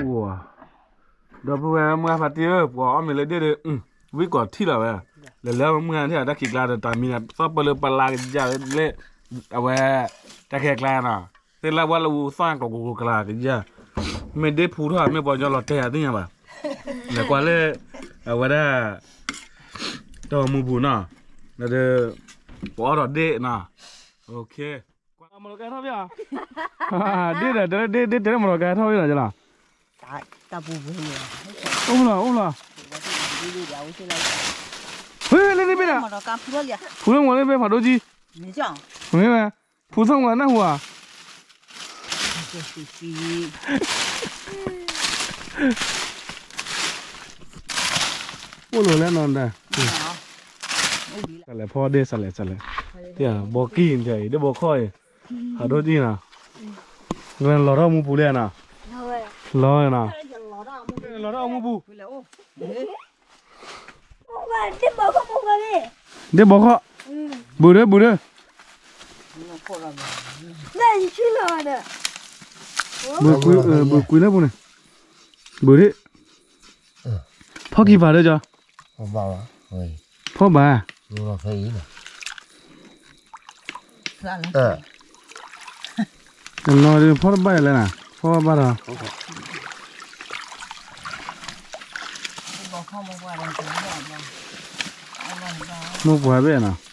အိၣ်, ဒီပုၢ်ဝဲၢ်မုၢ်ဂၢ်ဖါတံၢ်ဧၢ, ပှၤအီၣ်မ့ၤလၢဒ့ၣ်ဒီး ဝံၣ်ကီၤထံၣ်လီၤဝဲ, လဲၤလၢမုၢ်ဂၢ်ထံၣ်အတၢ်ခံးကျါဒီးတၢ်မံၤန့ၣ် သီၣ်ပၢလၢပလါကယၢ်လၢ အဝဲ တၢ်ခံးကျါနီၤ, သ့ၣ်လၢဝဲလၢအူသီၣ်ကျိၤကျိၤကျါကယၢ်, မ့ၢ်ဒ့ၣ်ဖူထီၣ်မ့ၢ်ပှၤကညီလီၤတဲာ်အသ့ၣ်ညါဘၣ်, လဲၤကွၢ်လၢ အဝဲဒၣ် တၢ်ဂီၤမူပူၤနီၤ, ဒီး ပအီၣ်ဒီးဒ့ၣ်နီၤ, မီၤလီၤကါထီၣ်ဖဲ, ဒ့ၣ်ဒီး ဒ့ၣ်တဲလၢမီၤလီၤကါထီၣ်ဖဲနီၤလီၤ, အိၣ်လီၤ အိၣ်လီၤ, ဟဲလၢန့ၣ်ဘ့ၣ်ဒီး, ဖူလၢမီၤလၢဖဲဖးဒိၣ်ကံ, မ့ၢ်ဝဲ, ဖူသီၣ်မီၤလၢနၢ်ဟူဧါ အိၣ်လီၤလၢနီၤဒၣ်, စးလဲၤဖီဒ့ၣ် စးလဲၤ စးလဲၤ, ဘီကံၢ်န့ၣ် ဒ့ၣ်ဘီခီၣ်အံၤ, ဖးဒိၣ်ဒံၣ်နီၤ, လီၤထီၣ်မူပူၤလဲၣ်နီၤ, လီၤနီၤ, လီၤထီၣ်မူပူၤ, ဒ့ၣ်ဘီခီၣ်, ဘုးဒၢ ဘုးဒၢ, ဘုးကွံလၢပူၤန့ၣ်, ဘုးဒၢ, ဖီၣ်ခံဖးဒၢကီ, ဖီၣ်ဘၣ်, နီၤဒုးဖီၣ်တဘၣ်လဲၣ်နၤ, ဖီၣ်ဘၣ်ဒီး, မိၢ်ပှၢ်ဘ့ၣ်နီၤ,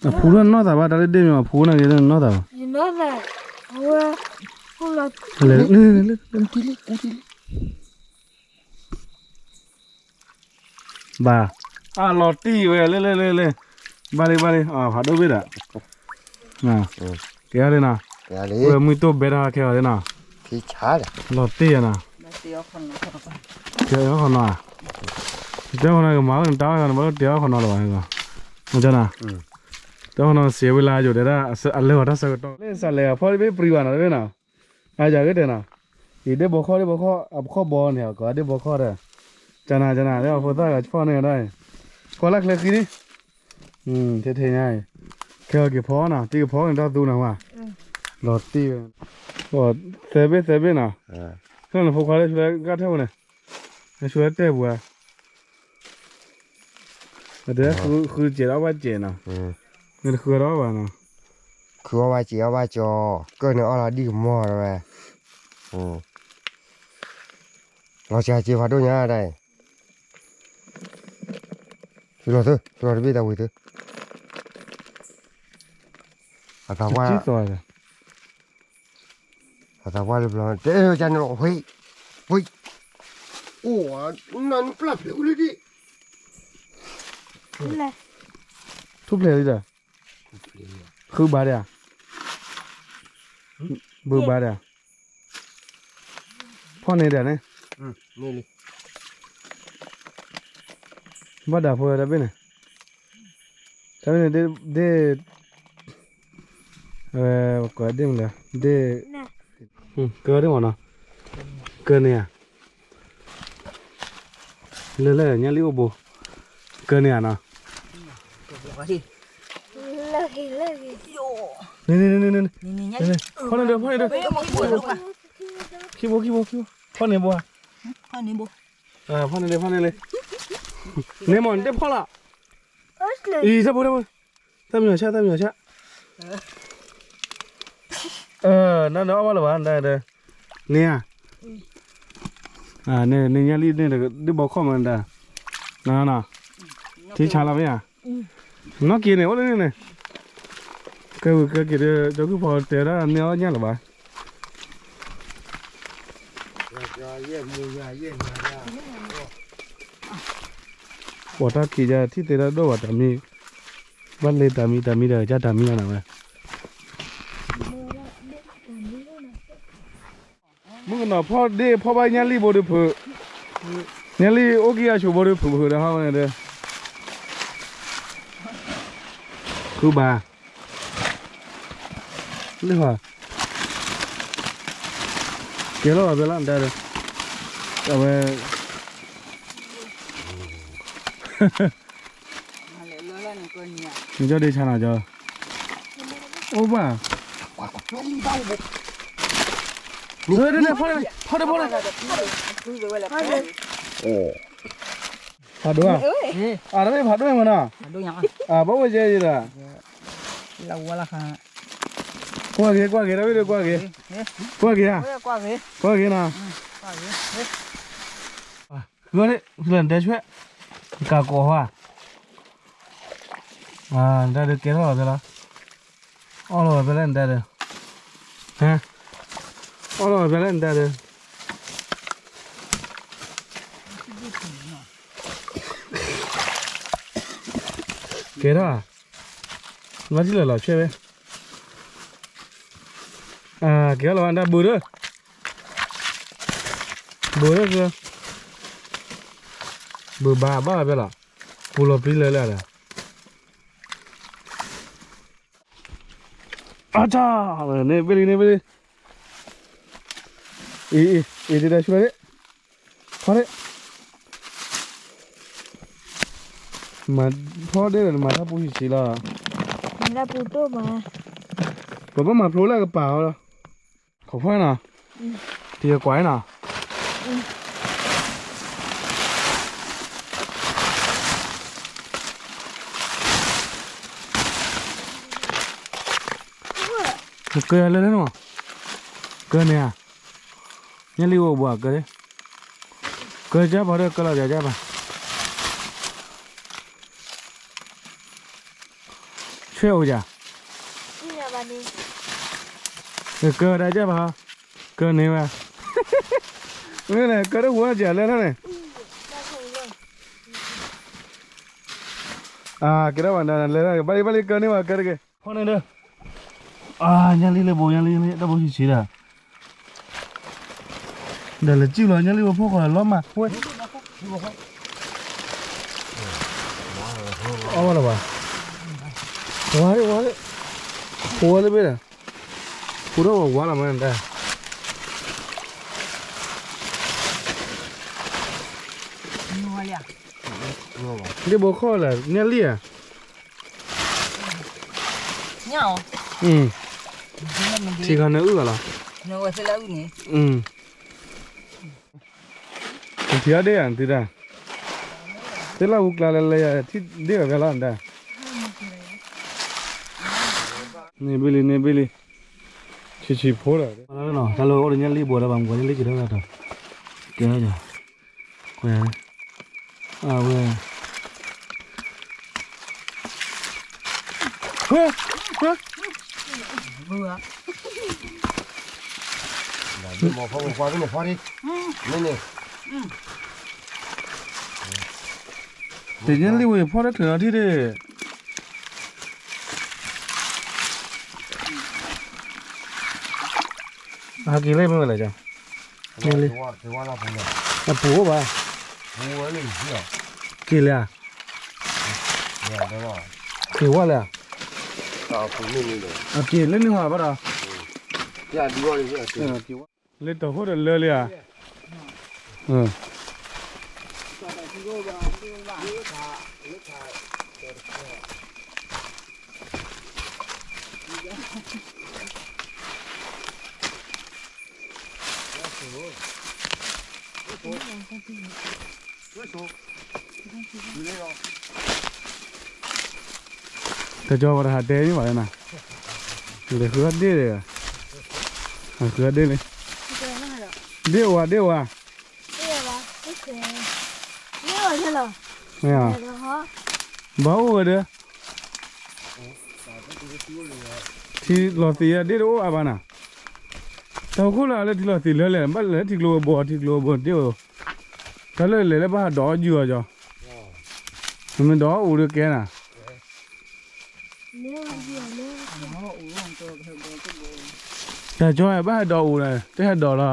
အဖူထီၣ်နီၢ်သးဘၣ် တၢ်လၢဒ့ၣ်မ့ၢ်အဖူန့ၣ်က့ၤနီၢ်သးဘၣ်, လဲၤ, ဘၣ်, အလီၤတံၢ်ဝဲ လၢလၢလၢလၢ, ဘၣ်လံ ဘၣ်လံ ဖးဒိၣ်ဘ့ၣ်ဒီး, ကဲလံနီၤ, ဝဲမုၢ်တိၢ်ဘဲတၢ်ခဲအီၤလံနီၤ, လီၤတံၢ်နီၤ, တဲအီၣ်ခီနီၤ, တဲအီၣ်ခီနီၤကမၤဝဲန့ၣ် တၢ်အီၣ်ခီနီၤ ဘၣ်လၢတဲအီၣ်ခီနီၤလၢၤဘၣ်, မ့ၢ်နီၤ, တဲအီၣ်ခီနီၤ စံးဝဲလၢယိၤတဲဒၣ် အလၢအီၤတၢ်ဆၢကတီၢ် လၢစးလဲၤအဖီတဘ့ၣ်ပြံဘၣ်နီၤတဘ့ၣ်နီၤ, အယၤဂ့ၤတဲနီၤ, အံၤဒ့ၣ်ဘီခီၣ် ဒ့ၣ်ဘီခီၣ် အခီၣ်ဘီန့ၣ် ကီးဒ့ၣ်ဘီခီၣ်ဒီး, ကနၤ ကနၤ လၢအဖိသၣ်ဂၤဖီၣ်န့ၢ်ဝဲဒၣ်အံၤ, ဖီလၢချ့ဃံလံ, ထဲထဲညါအံၤ, ခဲအီၤက့ၤဖီနီၤ တံၢ်ကဖီန့ၣ်တၢ်သူနၤဝဲ, လီၤတံၢ်ဝဲ, သၢဘ့ၣ်သၢဘ့ၣ်နီၤ, ခဲနဖိခွါလၢဆူလၢဂၢ်ထဲပူၤန့ၣ်, လၢဆူလၢတဲပူၤဧါ အတဲဃုစဲးဒီးဘၣ်စဲးနီၤ, နတဃုအီၤဒီးဘၣ်နီၤ, ဃုအီၣ်ဘၣ်စဲးအီၣ်ဘၣ်ကၠီ, ကၢၢ်န့ၣ်အီၣ်လီၤဒ်ကမီၤဝဲ, လီၤစှၤစ့ဖးဒိၣ်ညါဒၣ်အံၤ, သုလီၤသု သုလီၤတဘ့ၣ်တၢ်ဝံၤသု, အသးပှၢ် အသးပှၢ်လၢပျီ တဲကန့ၣ်လီၤ ဝံၤ ဝံၤ အိၣ် နပျၢ်ဖျဲးအိၣ်လၢဒ် ထူၣ်ဖျဲးလံဒီး ဃုဘၣ်ဒၣ် ဘုဘၣ်ဒၣ် ဖီၣ်န့ၢ်ဒၣ်န့ၣ် ဘၣ်ဒၣ်ဖိဝဲတဘ့ၣ်န့ၣ် တဘ့ၣ်န့ၣ် ဒ့ၣ် အဝဲ ကိးဒ့ၣ်မလဲၣ် ဒ့ၣ် ကၢဒ့ၣ်မနီၤ ကၢန့ၣ်ဧါ လၢလၢညါလံအိၣ်ဘိ ကၢန့ၣ်ဧါနီၤ န့ၣ် န့ၣ် ဖီၣ်န့ၢ်ဒၢ ဖီၣ်န့ၢ်ဒၢ ခံဘိ ခံဘိ ခံဘိ ဖီၣ်န့ၢ်ဘိဧါ ဖီၣ်န့ၢ်ဒၢ ဖီၣ်န့ၢ်လံ န့ၣ်မ့ၢ်နတဖီၣ်လီၤ အံၤ တၢ်ဖိ တၢ်ဖိ တၢ်မံၤဆၣ် တၢ်မံၤဆၣ် နနအီၣ်ဘၣ်လၢၤဘၣ် နတၢ် န့ၣ်ဧါ န့ၣ် န့ၣ်ညါလံ န့ၣ် ဒ့ၣ်ဘီခီၣ်မး နတၢ် န န ထံဆါလီၤမ့ၢ်ဧါ နီၢ်က့ၤန့ၣ် အိၣ်လၢန့ၣ်န့ၣ် ကဲဝံၤကဲက့ၤဒီး ကၠီကုၢ်ဖီတဲဒၣ်န့ၢ်အီၣ်ညၣ်လၢၤဘၣ် ပှၤတၢ်ခံးယၤထံၣ်သ့တၢ်ဒိၣ်ဘၣ်တၢ်မံ ဘၣ်လ့တၢ်မံ တၢ်မံဒီးကစၢ်တၢ်မံလီၤနၤဝဲ မုၣ်ကနီၤဖီၣ်ဒ့ၣ်ဖီၣ်ဘၣ်ညၣ်လံၢ်ဘိဒုးဖုး ညၣ်လံၢ်အိၣ်ကံအဆိးဘိဒုးဖုးဖုးဒီးဟီဝဲန့ၣ်ဒီး ဃုဘၣ် လၢဟီ ကဲလီၤဘၣ်ဖဲလီၤ တၢ်ဒီး အဝဲ နကၠီဒ့ဆါနီၤကၠီ အိၣ်ဘၣ် လံၢ်ဘၣ်အိၣ်ဘိ ဖီဒ့ၣ် ဖီဒ့ၣ် ဖီဒ့ၣ်, ဖးဒိၣ်ဧါ, အတမ့ၢ်ဖးဒိၣ်မ့ၢ်နီၤ, အဘၣ်ဝဲကဲဒီး, ကွၢ်က့ၤ ကွၢ်က့ၤ တၢ်ဝံၣ်ဒီး ကွၢ်က့ၤ, ကွၢ်က့ၤဧါ, ကွၢ်က့ၤနီၤ, ဃုန့ၣ် ဖျၢၣ်နတဲဆွဲ, ကးကိးဟါ, တၢ်ဒုးကဲထီၣ်လီၤဖဲလီၤ, အီၣ်လီၤဝဲဖဲလဲၣ်နတဲဒုး, ဟဲ, အီၣ်လီၤဝဲဖဲလဲၣ်နတဲဒုး, ကဲထီၣ်, လီၤထံလၢာ်လီၤဆွဲဝဲ, ကဲထီၣ်လီၤဝဲနတဲဘုးဒုး, ဘုးဒုး, ဘုးဘါဘၣ်လီၤဖဲလီၤ, ပူၤလီၤပျံၤလၢလၢဒီး အတၢ်, န့ၣ်ဘ့ၣ်လံ န့ၣ်ဘ့ၣ်လံ, အံၤ အံၤ အံၤ ဒ်တဲဆူလီၤန့ၣ်, ဖီဒ့ၣ်, မၤဖီဒ့ၣ်ဒီး နမၤတၢ်ပူၤဆံးဆံးလီၤ, မၤတၢ်ပူၤဒိၣ်မး, ပဘၣ်မၤဖျိလၢကပၤအီၤလီၤ, ခိးဖီနီၤ, တံၤကွၢ်နီၤ ကၢလၢလၢနီၤ, ကၢန့ၣ်ဧါ, ညၣ်လံၢ်အိၣ်ဘှီးကၢ, ကၢကၢပၤဒီးကၢလီၤဒ်ကၢပၤ, ဆွဲအိၣ်ယၤ, ကၢဒ်ကၢပၤ, ကၢန့ၣ်ဝဲ, မ့ၢ်န့ၣ် ကၢတအိၣ်ဝဲကၢလၢလၢန့ၣ် ကဲထီၣ်ဘၣ်နၤလဲၤ ဘၣ်လံ ဘၣ်လံ ကၢန့ၢ်ဘၣ်ကၢတက့ၢ် ဖီန့ၣ်ဒီး, ညၣ်လံလၢဘိ ညၣ်လံ ညၣ်လံ တၢ်ဘိဆံးဆံးဒၣ်, ဒီးလဲၤစံၣ်လီၤ ညၣ်လံဘိဖီဃီလီၤမး ဝဲ, အီၣ်ဘၣ်လၢၤဘၣ်, ဝါလၢ ဝါလၢ, ဖိဝဲလၢဘ့ၣ်ဒီး, ဖိထီၣ်ဝဲဝါလီၤမးတၢ် ဒ့ၣ်ဘိခီၣ်လၢ ညၣ်လံဧါ, ထံခီနၢအုၣ်ဘၣ်လီၤ, နထံအီၣ်ဒ့ၣ်ဧါ နသုတၢ်, သ့ၣ်လၢဟူကျါလၢလဲၤယၤ ထံၣ်ဒ့ၣ်ဝဲဖဲလီၤနတၢ်, န့ၢ်ဘ့ၣ်လံ န့ၢ်ဘ့ၣ်လံ, ဆံးဆံးဖိဒီး, တၢ်လၢအိၣ်ဒီးညၣ်လံဘိဒီး ဘၣ်မကွၢ်ညၣ်လံက့ၤထီၣ်တၢ်, ကဲထီၣ်ယၤ, ကွၢ်ယၤ, အဝဲ တညၣ်လံဝဲဖီၣ်တချုးလီၤထံၣ်ဒ့ၣ်, ဟးက့ၤလၢမ့ၢ်ဝဲလဲၣ်, အပူၤအိၣ်ဘၣ်, က့ၤလဲၣ်, က့ၤဝဲလဲၣ်, က့ၤလၢနဟးဘၣ်ဒီး, လၢတဟိၣ်ဒီးလၢလံဧါ တကီၤပှၤတဟးတဲန့ၣ်ဘၣ်နၤ, လဲၤဃုအီၣ်ဒ့ၣ်ဒီး, ဃုအီၣ်ဒ့ၣ်လံ, ဒ့ၣ်အိၣ်ဧါ ဒ့ၣ်အိၣ်ဧါ, မ့ၢ်ဧါ, ဘၣ်အိၣ်ဝဲဒီး, ထံလီၤသံးဒ့ၣ်တအိၣ်အါဘၣ်နၤ, တၢ်အိၣ်ခိၣ်လၢအလၢထံလီၤသံးလၢလဲၣ် ဘၣ်လဲၤထံကျိဝဲဘိ ထံကျိဝဲဘိဒ့ၣ်အိၣ်, တၢ်လၢလဲၤလၢဘၣ်ဟးဒိးအီၣ်ယုၢ်အီၤကီး, မ့ၢ်ဒိးအီၣ်အိၣ်ဒီးကဲနၤ တၢ်ကၠီဘၣ်ဟဲဒိးအိၣ်ဒီး တဟဲဒိးလီၤ,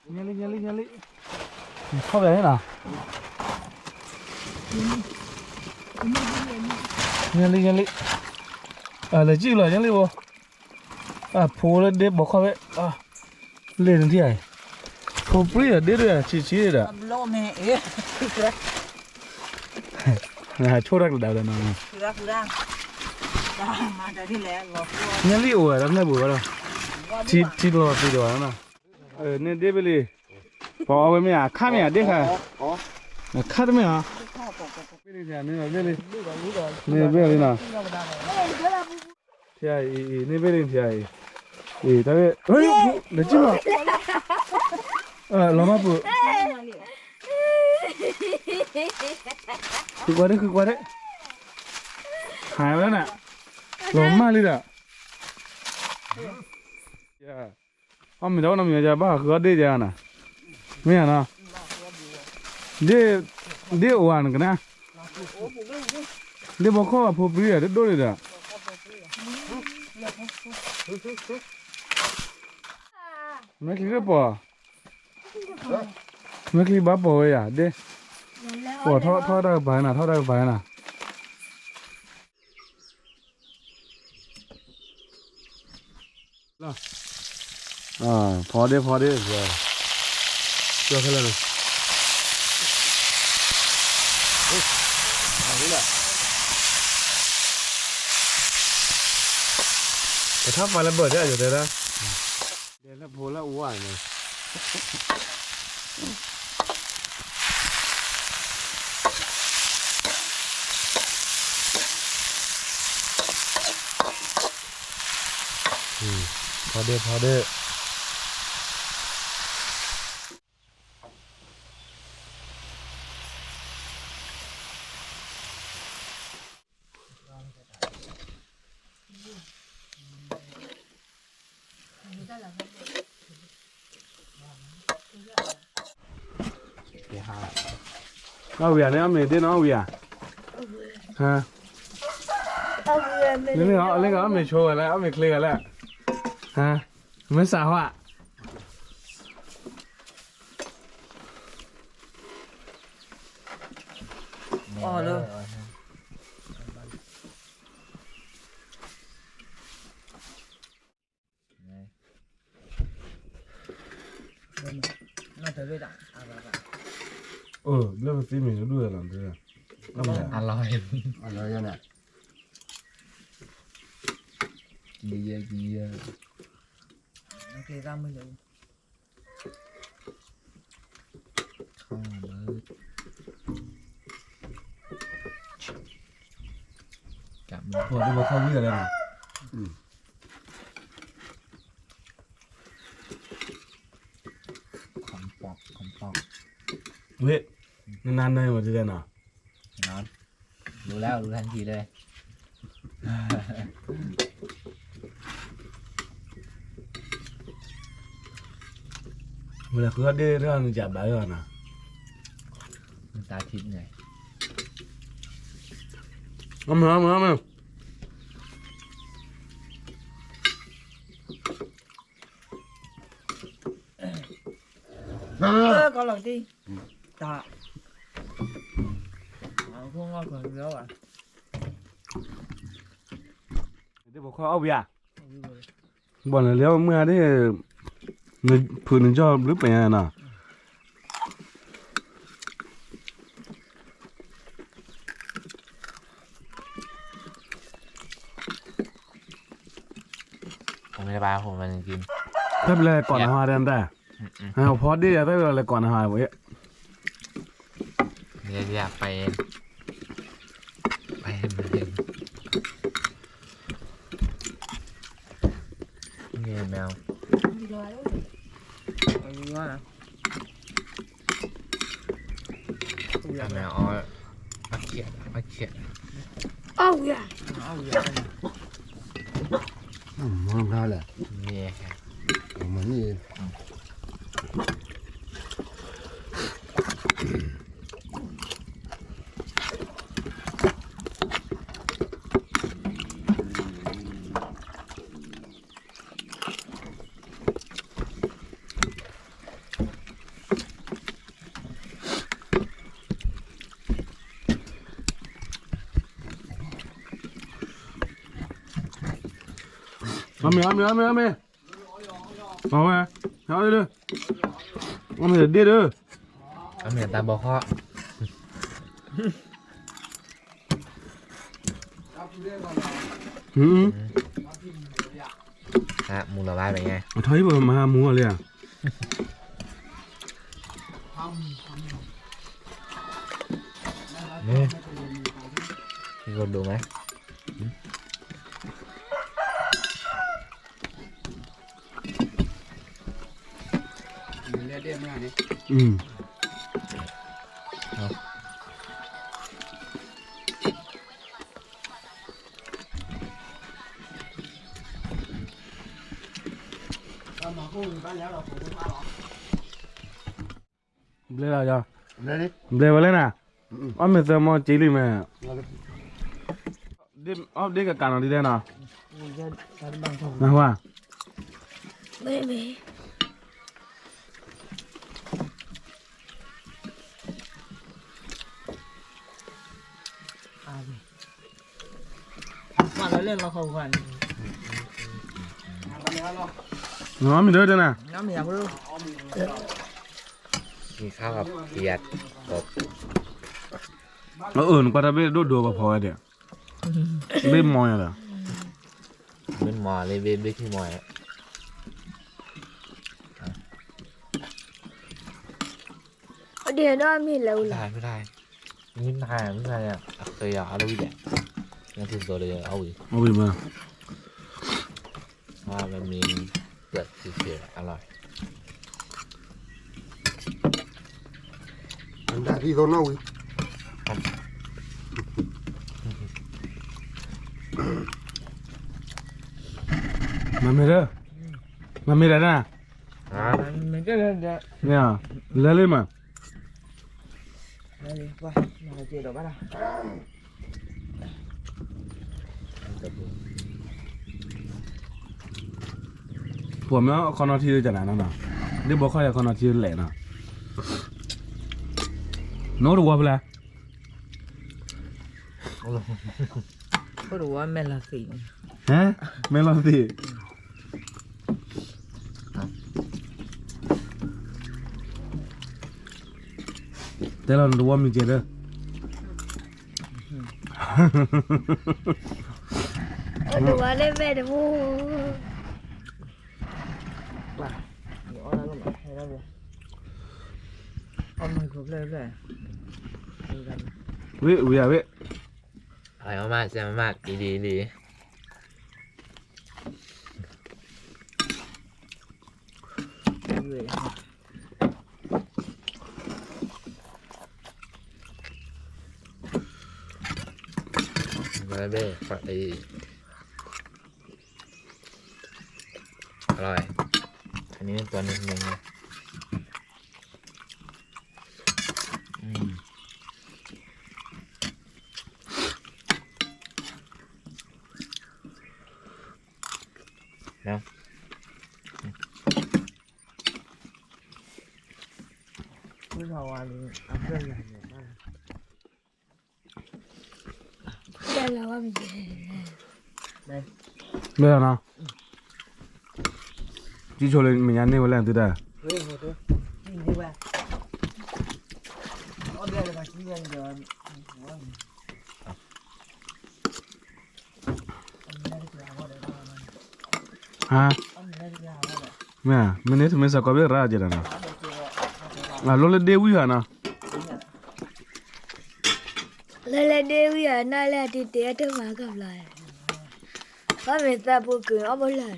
ညၣ်လံ ညၣ်လံ ညၣ်လံ, ခီၣ်ပယါန့ၣ်နီၤ, ညၣ်လံ ညၣ်လံ, လဲၤစံၣ်လီၤ ညၣ်လံဘိ, အဖိလၢဒ့ဘိခီၣ်ဝဲ, လ့ၣ်နထံၣ်ဧါ, ဖိပြံၣ်အဒ့ဒိၣ်ဧါ ဆံးဆံးဒီး, ဆိၣ်တၢ်ကလၢဒၣ်ဝဲဒၣ်နီၤ, ညၣ်လံၣ်အိၣ်ဝဲဒၣ်ဖျၢၣ်ပူၤဝဲဒီး, ထံလီၤသံဒီးဝဲနီၤ, န့ၣ်ဒ့ဘ့ၣ်လံ, ပှၤအီဝဲမ့ၢ်ဧါ, ခါမ့ၢ်ဧါ, ဒ့ခါ, ခါတမ့ၢ်ဧါ, ဘ့ၣ်လံ, န့ၣ်ဘ့ၣ်လံနီၤ, န့ၣ်ဘ့ၣ်လံထံဧါအံၤ, တၢ်ဘ့ၣ်, လၢကံၢ်မး, လီၤမၢ်ပူၤ, ဃုကွၢ်ဒ့ ဃုကွၢ်ဒ့, ဟးဝဲနၤ, လီၤမၢ်လံဒီး, အီၣ်မ့ၤတၢ်အိၣ်နီတမံၤ ဘၣ်ဃုအီၣ်ဒ့ၣ်ယါနၤ, မ့ၢ်ဧါနီၤ, ဒ့ၣ်အိၣ်ဧါနကနၣ်, ဒ့ၣ်ဘီခီၣ်အဖိပျံၤဧါ တဒိၣ်န့ၣ်ဒီး, မဲာ်ချံတပိာ်, မဲာ်ချံဘၣ်ပိာ်ဝဲယၤ ဒ့ၣ်, ပိာ်ထီၣ်တၢ်ကပၤနၤ ထီၣ်တၢ်ကပၤနၤ လီၤ, ဖီဒ့ၣ် ဖီဒ့ၣ်, ကၠီခဲလၢာ်န့ၣ်, ပထါပာ်လၢဘၢၣ်ဒဲး ယတဲဒၣ်, ဒဲးလၢဖိလၢအဝါန့ၣ် ဖီဒ့ၣ် ဖီဒ့ၣ်, အီၣ်ဝံၤဧါန့ၣ် အီၣ်မ့ၤဒ့ၣ်နီၤ အီၣ်ဝံၤဧါ, လၢန့ၣ်အီၣ်မ့ၤဆိဝဲလဲၣ် အီၣ်မ့ၤချ့ဂၤလဲၣ်, မ့ၢ်စးဟီဧါ အီၣ်လၢ အၢ ဘျၢၣ်ပသ့မ့ၤတဒူၣ်လီၤ, အလီၤ, အလီၤယဲန့ၣ်, ကံယဲ ကံယဲ, ကမူခိၣ်ဒ်ဘီခီၣ်ဝံၣ်လီၤ, ဝ့ၢ်, နနၤနၢၤမတၤလဲၣ်နီၤ, လူၤလၢလူၤထါထံလၢ မ့ၢ်လၢဃုအီၣ်ဒ့ၣ်တၢ်နကဘၣ်လီၤနီၤ, တၢ်ထံန့ၣ်, အမ့ၢ် အမ့ၢ် အမ့ၢ် ကီၢ်လီၤတံၢ်, တၢ်, အခိၣ်ငီၢ်ကီၢ်လီၤဘၣ်, ဒ်ဘီခီၣ်အီၣ်ဝံၤဧါ, ဘၣ်လၢလၢမုၢ်ဧါဒ်, ဖုးနကၠီၣ်ဘျုးပညါနီၤ ผมไม่ได้ปลาผมมันกิน တၢ်ပလဲၤကိးနၤဟါဒဲနတၢ်, ဖီဒ့ၣ်ယၤတၢ်ပလဲၤကိးနၤဟါဝဲ, เนี่ยอยากไป ไปมาถึง นี่แมว แมวเอามาเขียดมาเขียด အဝ်ယၤ မ့ၢ်ဖျါလဲၣ် မ့ၢ် မ့ၢ်န့ၣ် အမ့ၢ် အမ့ၢ် အမ့ၢ် အမ့ၢ် အဝဲ ဟဲအီၣ်ဒ့ၣ် အမ့ၢ်ဒ့ၣ်ဒီး အမ့ၢ်တၢ်ဘီခီၣ် ဟွန်း ဟမ် မူလီၤဘၣ်မ့ၢ်ညါ အထီၣ်ဟံၣ်ပမၤမူအီၤလံဧါ မ့ၢ် ဟံၣ်ကဒိၣ်မး အင်း ဘျဲလီၤယီၤ ဘျဲဝဲလဲၣ်နၤ အီၣ်မ့ၢ်သၢမီက့လံမ့ၢ် အီၣ်ဒ့ကကးနီၤဒ်လဲၣ်နီၤ နဝါ မ့ၢ်ဒၢတနၤ အၢ နကွၢ်တၢ်ဘ့ၣ်ဒိၣ်ဒိၣ်ပဖီဝဲဒၣ် ဘ့ၣ်မီယၤလီၤ ဘ့ၣ်မီလံ ဘ့ၣ်ဘ့ၣ်ခံမီယၤ အဒ့ၣ်ဒီးမ့ၢ်လဲၤဝဲလီၤ မ့ၢ်နဟါ မ့ၢ်နဟါ အဃဲယၤအါတဝံၣ်ဒဲး နထံၣ်သိးဒီးအဝံၣ် အဝံၣ်မး မ့ၢ် ပျဲၢ်သ့သ့အလီၢ် မၤမ့ၢ်ဒၢ မၤမ့ၢ်ဒၢနၤ မ့ၢ် လဲၤလံမး ပှၤမ့ၢ်အခီနီၤထံကနၤနီၤနီၤ ဒ်ဘီခီယၤခီနီၤထံလဲၣ်နီၤ နအိၣ်တဝီဖဲလဲၣ် အိၣ်တဝီမဲာ်လီၤသ့ၣ် ဟဲ မဲာ်လီၤသ့ၣ် တဲလီၤနတဝီမံၤကဲလၢ အိၣ်တဝီလၢမဲာ်တမူ ဝ့ၢ် ဝ့ၢ် ဝ့ၢ် အမၢ် စဲမၢ် အံၤလံ အံၤလံ ဝဲဘဲ အံၤ အလီၢ် အနံၤန့ၣ် တွၤန့ၣ် မ့ၢ် မ့ၢ်နီၤ ကံၣ်ဆိလၢမဲာ်ညါန့ၢ်ဝဲလဲၣ်သုတၢ် ဟါ မ့ၢ် မ့ၢ်န့ၣ် တမ့ၢ်စ့ၢ်ကီးဘၣ်ရၣ်ကဲဒၣ်နီၤ အလီၢ်လၢဒ့ဝံၤဧါနီၤ လၢလၢဒ့ဝံၤဧါ နၢ်လၢအတံၤတဲအတမၤကဘျီ ဘၣ်မ့ၢ်သးပူၤကုၢ်အီၣ်ဘၣ်လၢ်န့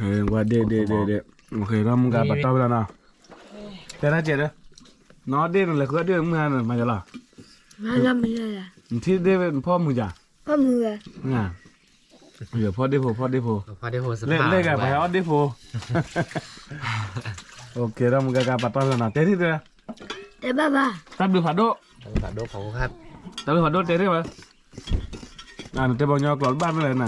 ၣ် ဝါဒ့ဒ့ဒ့ဒ့ ဒ်မုၢ်ဂၤပတီၢ်ဖဲလီၤနီၤ တဲဒၣ်ကဲးဒီး နအီၣ်ဒ့ၣ်နလဲၤဃုအီၣ်ဒ့ၣ်မုၢ်ဟါန့ၣ် မၤယလီၤ နထံၣ်ဒ့ၣ်ဖီမုၢ်ယၤ ဖီမုၢ်ဂၤ ဖီဒ့ၣ်ဖိ ဖီဒ့ၣ်ဖိ လဲၤဂၤပှၤဟဲအီၣ်ဒ့ၣ်ဖိ ဒ်မုၢ်ဂၤပတီၢ်ဖဲလီၤနီၤ တဲထံၣ်တဲ တဲဘၣ်ဘၣ် တၢ်ဘျုးဖးဒိၣ် တၢ်ဘျုးဖးဒိၣ်တဲထံၣ်ဘၣ် နတဲပှၤကညီကျိာ်တဘၣ်မ့ၢ်လဲၣ်နၤ